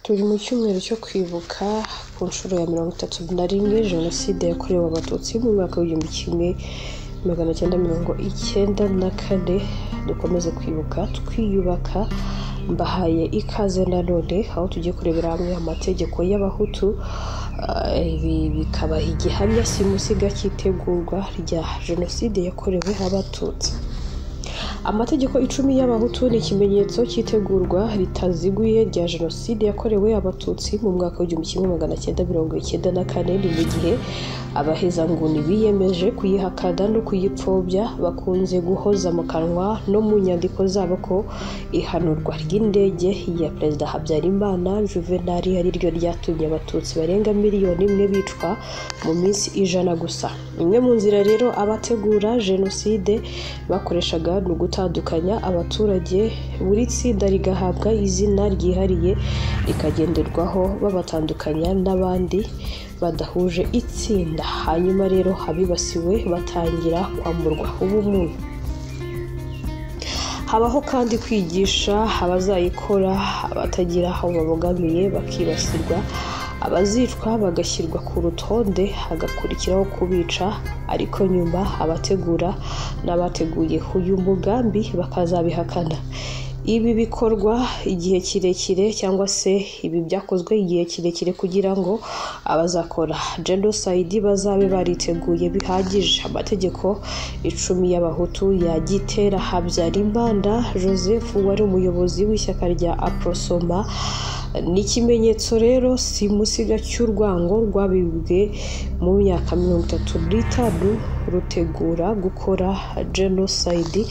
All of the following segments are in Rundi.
Turi mu cyumweru cyo kwibuka ku nshuro ya 31 Jenoside yakorewe Abatutsi mu mwaka w'1994. Dukomeze kwibuka twiyubaka. Mbahaye ikaze nanone aho tugiye kurebera hamwe amategeko y'Abahutu. Ibi bikaba igihamya simusiga cy'itegurwa rya Jenoside yakorewe Abatutsi. Amategeko 10 y'Abahutu ni ikimenyetso cy'itegurwa ritaziguye rya Jenoside yakorewe Abatutsi mu mwaka w'1994. Ni mu gihe abahezanguni biyemeje kuyihakana no kuyipfobya bakunze guhoza mu kanwa no mu nyandiko zabo ko ihanurwa ry'indege ya Perezida Habyarimana Juvenal ari ryo ryatumye Abatutsi barenga 1 miliyoni bicwa mu minsi 100 gusa. Imwe mu nzira rero abategura Jenoside bakoreshaga ni ugutandukanya abaturage, buri tsinda rigahabwa izina ryihariye rikagenderwaho babatandukanya n'abandi badahuje itsinda. Hanyuma rero abibasiwe batangira kwamburwa ubumuntu. Habaho kandi kwigisha abazayikora, abatagira aho babogamiye bakibasirwa, abazicwa bagashyirwa ku rutonde, hagakurikiraho kubica, ariko nyuma abategura n'abateguye uyu mugambi bakazabihakana. Ibi bikorwa igihe kirekire, cyangwa se ibi byakozwe igihe kirekire, kugira ngo abazakora jenoside bazabe bariteguye bihagije. Amategeko 10 y'Abahutu ya Gitera Habyarimana Joseph, wari umuyobozi w'ishyaka rya Aprosoma, ni ikimenyetso rero simusiga cy'urwango rwabibwe mu myaka 35 rutegura gukora jenoside,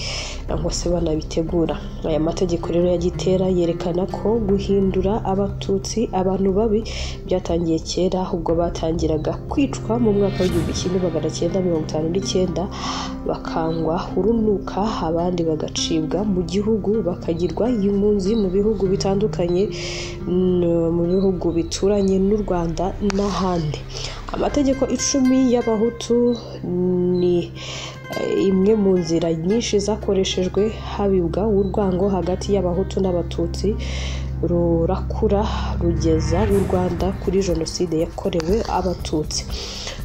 cyangwa se banabitegura. Aya mategeko rero ya Gitera yerekana ko guhindura Abatutsi abantu babi byatangiye kera, ubwo batangiraga kwicwa mu mwaka w'1959, bakangwa urunuka, abandi bagacibwa mu gihugu, bakagirwa impunzi mu bihugu bitandukanye, mu bihugu bituranye n'u Rwanda n'ahandi. Amategeko 10 y'Abahutu ni imwe mu nzira nyinshi zakoreshejwe habibwa urwango hagati y'Abahutu n'Abatutsi, rurakura rugeza u Rwanda kuri Jenoside yakorewe Abatutsi.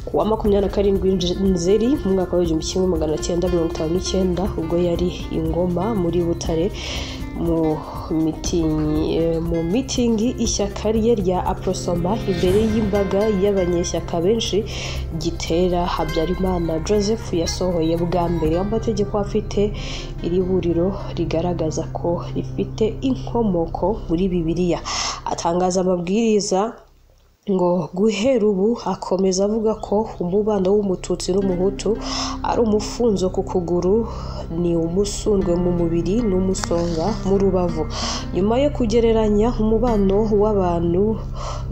Ku wa 27 Nzeri mu mwaka w'1959, ubwo yari i Ngoma muri Butare mu mitingi ishyaka rye rya Aprosoma, imbere y'imbaga y'abanyeshyaka benshi, Gitera Habyarimana Joseph yasohoye bwa mbere amategeko afite iri buriro rigaragaza ko rifite inkomoko muri Bibiliya, atangaza amabwiriza ngo guhera ubu. Akomeza avuga ko umubano w'Umututsi n'Umuhutu ari umufunzo ku kuguru, ni umusundwe mu mubiri n'umusonga mu rubavu. Nyuma yo kugereranya umubano w'abantu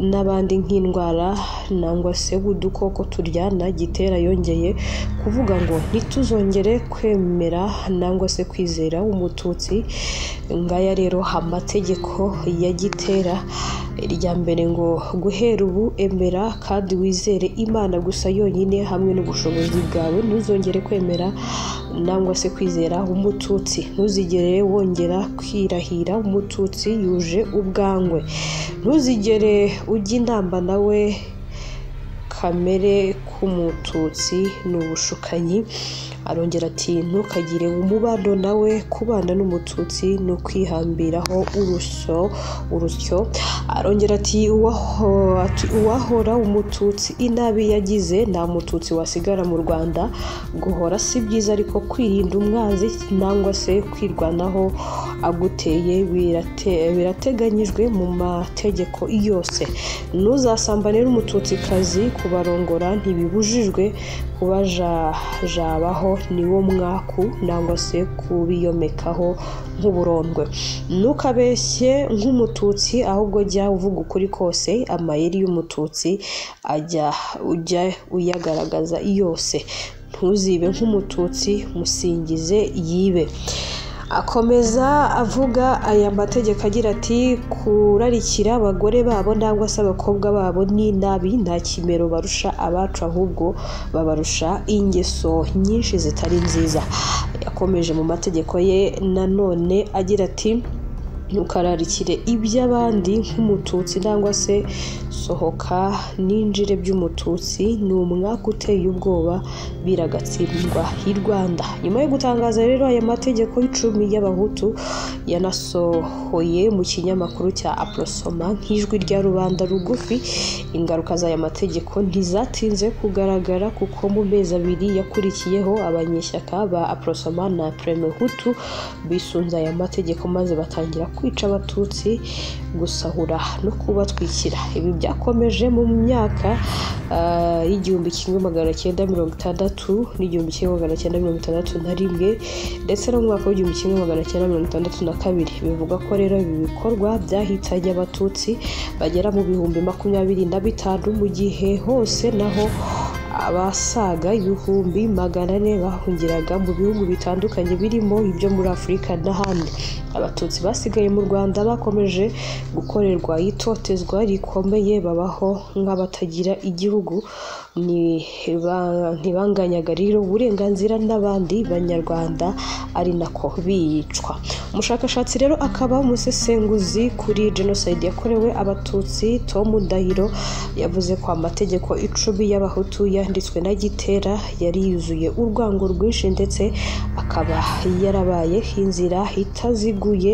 n'abandi nk'indwara nangwa se udukoko turyana, Gitera yongeye kuvuga ngo ntituzongere kwemera nangwa se kwizera Umututsi. Ngaya rero amategeko ya Gitera. Irya mbere ngo guhera ubu emera kandi wizere Imana gusa yonyine hamwe n'ubushobozi bwawe, ntuzongere kwemera nangwa se kwizera Umututsi, ntuzigere wongera kwirahira Umututsi yuje ubwangwe, ntuzigere ujya inama nawe, kamere k'Umututsi ni ubushukanyi. Arongera ati ntukagire umubano nawe, kubana n'Umututsi ni ukwihambiraho urusyo. Arongera ati uwahora Umututsi inabi yagize, nta Mututsi wasigara mu Rwanda. Guhora si byiza, ariko kwirinda umwanzi nangwa se kwirwanaho aguteye birateganyijwe mu mategeko yose. Ntuzasambane n'Umututsikazi, kubarongora ntibibujijwe, kubajabaho niwo mwaku, nangwa se kubiyomekaho nk'uburondwe. Ntukabeshye nk'Umututsi, ahubwo jya uvuga ukuri kose, amayeri y'Umututsi ajya ujya uyagaragaza yose. Ntuzibe nk'Umututsi, musingize yibe. Akomeza avuga aya mategeko agira ati kurarikira abagore babo nangwa se abakobwa babo ni nabi, nta kimero barusha abacu, ahubwo babarusha ingeso nyinshi zitari nziza. Yakomeje mu mategeko ye nanone agira ati Ntukararikire iby'abandi nk'umututsi cyangwa se sohoka ninjire by'umututsi, ni umwaka uteye ubwoba, biragatsindwa i Rwanda. Nyuma yo gutangaza rero aya mategeko 10 y'abahutu yanasohoye mu kinyamakuru cya Aprosoma nk'ijwi rya rubanda rugufi, ingaruka z'aya mategeko ntizatinze kugaragara kuko mu mezi 2 yakurikiyeho abanyeshyaka ba Aprosoma na Parmehutu bisunze aya mategeko maze batangira kwica abatutsi, gusahura no kubatwikira. Ibi byakomeje mu myaka y'1960 n'1961 ndetse no mu mwaka w'1962. Bivugwa ko rero ibi bikorwa byahitanye abatutsi bagera mu 25,000, mu gihe hose naho abasaga 400,000 bahungiraga mu bihugu bitandukanye birimo ibyo muri Afurika n'ahandi. Abatutsi basigaye mu Rwanda bakomeje gukorerwa itotezwa rikomeye, babaho nk'abatagira igihugu, ntibanganyaga rero uburenganzira n'abandi banyarwanda, ari nako bicwa. Umushakashatsi rero akaba umusesenguzi kuri jenoside yakorewe abatutsi Tom Ndahiro yavuze ko amategeko 10 y'abahutu yanditswe na Gitera yari yuzuye urwango rwinshi, ndetse akaba yarabaye inzira itaziguye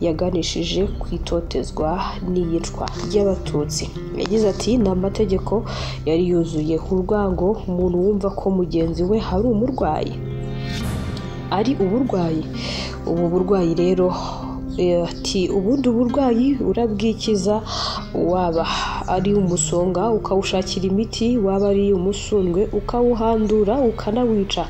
yaganishije ku itotezwa n'iyicwa ry'abatutsi. Yagize ati: "Ni amategeko yari yuzuye urwango, umuntu wumva ko mugenzi we hari umurwayi, ari uburwayi, ubu burwayi rero ati ubundi burwayi urabwikiza, waba ari umusonga ukawushakira imiti, waba ari umusundwe ukawuhandura ukanawica.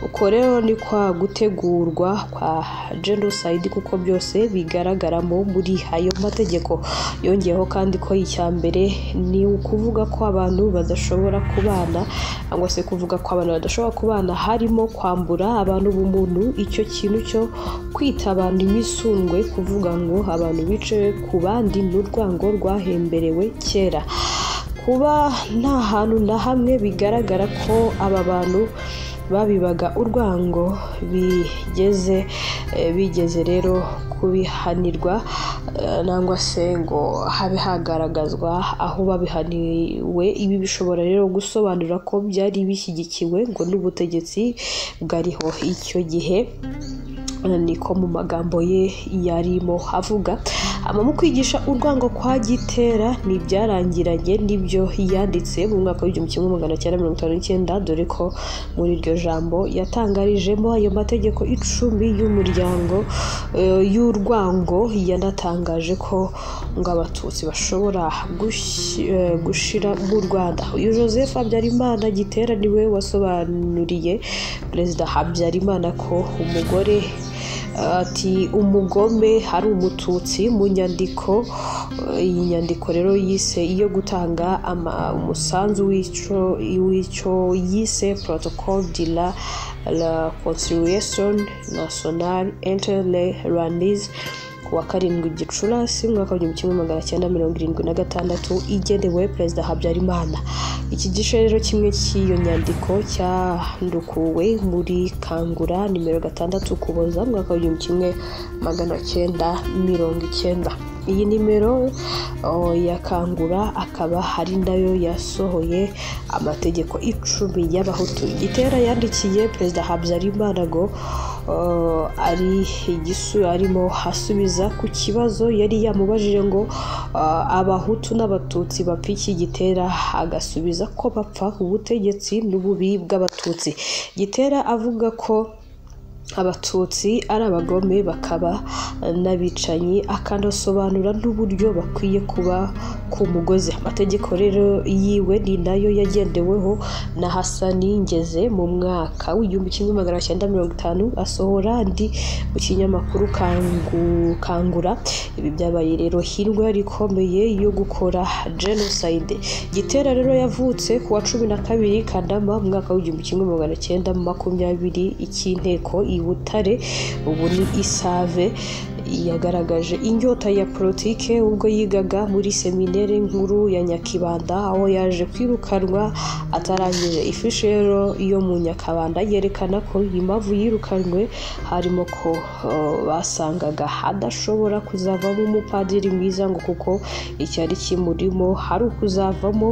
Uko rero ni kwa gutegurwa kwa genocide, kuko byose bigaragaramo muri ayo mategeko." Yongeyeho kandi ko icya mbere ni ukuvuga ko abantu badashobora kubana, cyangwa se kuvuga ko abantu badashobora kubana harimo kwambura abantu ubumuntu, icyo kintu cyo kwita abantu imisundwe, kuvuga ngo abantu bice ku bandi n'urwango rwahemberewe kera. Kuba nta hantu na hamwe bigaragara ko aba bantu babibaga urwango bigeze rero kubihanirwa, nangwa se ngo habe hagaragazwa aho babihaniwe. Ibi bishobora rero gusobanura ko byari bishyigikiwe ngo n'ubutegetsi bwariho icyo gihe, niko mu magambo ye yarimo avuga. Mu kwigisha urwango kwa Gitera ntibyarangiranye n'ibyo yanditse mu mwaka w'1959, dore ko muri iryo jambo yatangarijemo ayo mategeko 10 y'umuryango y'urwango. Yanatangaje ko ngo abatutsi bashobora gushira mu Rwanda. Uyu Joseph Habyarimana Gitera niwe wasobanuriye Perezida Habyarimana ko umugore ati umugome hari umututsi. Mu nyandiko, iyi nyandiko rero yise iyo gutanga umusanzu w'icyo yise Protocole de la Conciliation Nationale entre les Rwandais kuwa 7 Gicurasi umwaka w'1976 igenewe Perezida Habyarimana. Iki gice rero kimwe cy'iyo nyandiko cyandukuwe muri Kangura nimero 6 Ukuboza umwaka w'1990. Iyi nimero ya Kangura akaba hari nayo yasohoye amategeko 10 y'abahutu. Gitera yandikiye Perezida Habyarimana ngo ari igisu arimo asubiza ku kibazo yari yamubajije ngo abahutu n'abatutsi bapfa iki. Gitera agasubiza ko bapfa ubutegetsi n'ububi bw'abatutsi. Gitera avuga ko abatutsi ari abagome bakaba n'abicanyi, akanasobanura n'uburyo bakwiye kuba ku mugozi. Amategeko rero yiwe ni nayo yagendeweho na Hasani Ngeze mu mwaka w'1950 asohora andi mu kinyamakuru Kangura. Ibi byabaye rero hindwa rikomeye yo gukora genocide. Gitera rero yavutse ku wa 12 Kanama mu mwaka w'1920 icy'inteko i Butare, ubu ni Isave. Yagaragaje inyota ya politike ubwo yigaga muri seminere nkuru ya Nyakibanda, aho yaje kwirukanwa atarangije. Ifishi rero yo mu Nyakabanda yerekana ko impamvu yirukanwe harimo ko basangaga adashobora kuzavamo umupadiri mwiza, ngo kuko icyari kimurimo hari ukuzavamo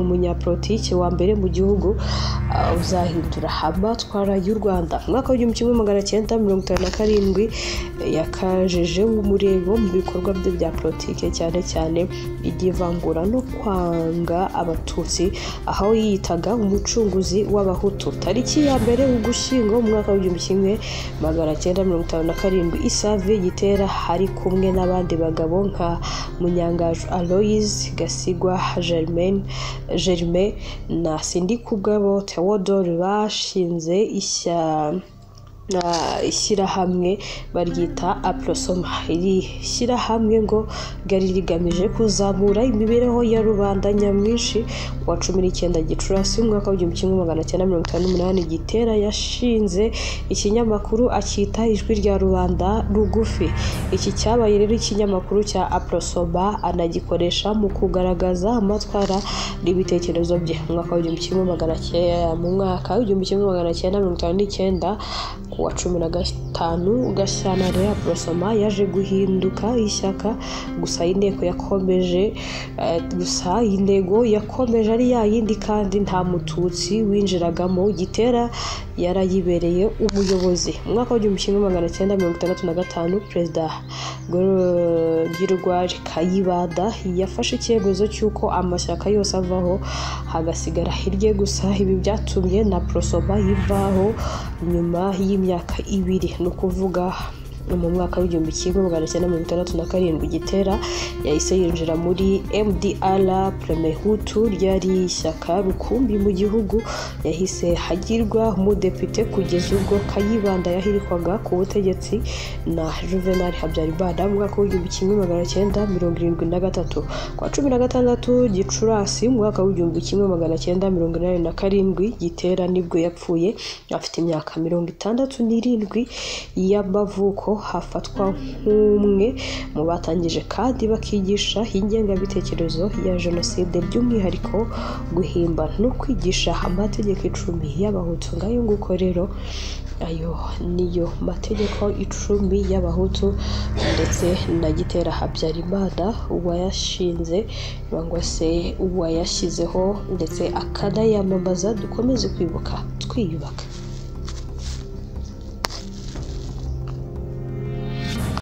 umunyapolitike wa mbere mu gihugu uzahindura amatwara y'u Rwanda. Mu mwaka w'1957 yakajeje umurego mu bikorwa bye bya politike, cyane cyane iry'ivangura no kwanga Abatutsi, aho yiyitaga umucunguzi w'Abahutu. Tariki ya 1 Ugushyingo mu mwaka w'1957, Isave Gitera ari kumwe n'abandi bagabo nka Munyangaju Aloys, Gasigwa Germain na Sindikubwabo Theodore bashinze ishyirahamwe baryita Aprosoma. Iri shyirahamwe ngo ryari rigamije kuzamura imibereho ya rubanda nyamwinshi. Ku wa 19 Gicurasi mu mwaka w'1958, Gitera yashinze ikinyamakuru akita Ijwi rya Rubanda Rugufi. Iki cyabaye rero ikinyamakuru cya Aprosoma, anagikoresha mu kugaragaza amatwara n'ibitekerezo bye. Mu mwaka w'1959, ku wa 15 Gashyantare, Aprosoma yaje guhinduka ishyaka. Gusa intego yakomeje ari ya yindi, kandi nta Mututsi winjiragamo. Gitera yarayibereye umuyobozi. Mu mwaka w'1965, Perezida Gregoire Kayibanda yafashe icyemezo cy'uko amashyaka yose avaho hagasigara irye gusa. Ibi byatumye na Aprosoma ivaho nyuma y'imyaka 2, ni ukuvuga mu mwaka w'1967. Gitera yahise yinjira muri MDR Parmehutu, ryari ishyaka rukumbi mu gihugu. Yahise hagirwa umudepite kugeza ubwo Kayibanda yahirikwaga ku butegetsi na Juvenal Habyarimana mu mwaka w'1973. Ku wa 16 Gicurasi mu mwaka w'1987, Gitera nibwo yapfuye afite imyaka 67 y'amavuko. Hafatwa nk'umwe mu batangije kandi bakigisha ingengabitekerezo ya jenoside, by'umwihariko guhimba no kwigisha amategeko 10 y'Abahutu. Ngayo nguko rero, ayo niyo mategeko 10 y'Abahutu ndetse na Gitera Habyarimana uwayashinze cyangwa se uwayashyizeho ndetse akanayamamaza. Dukomeze kwibuka twiyubaka.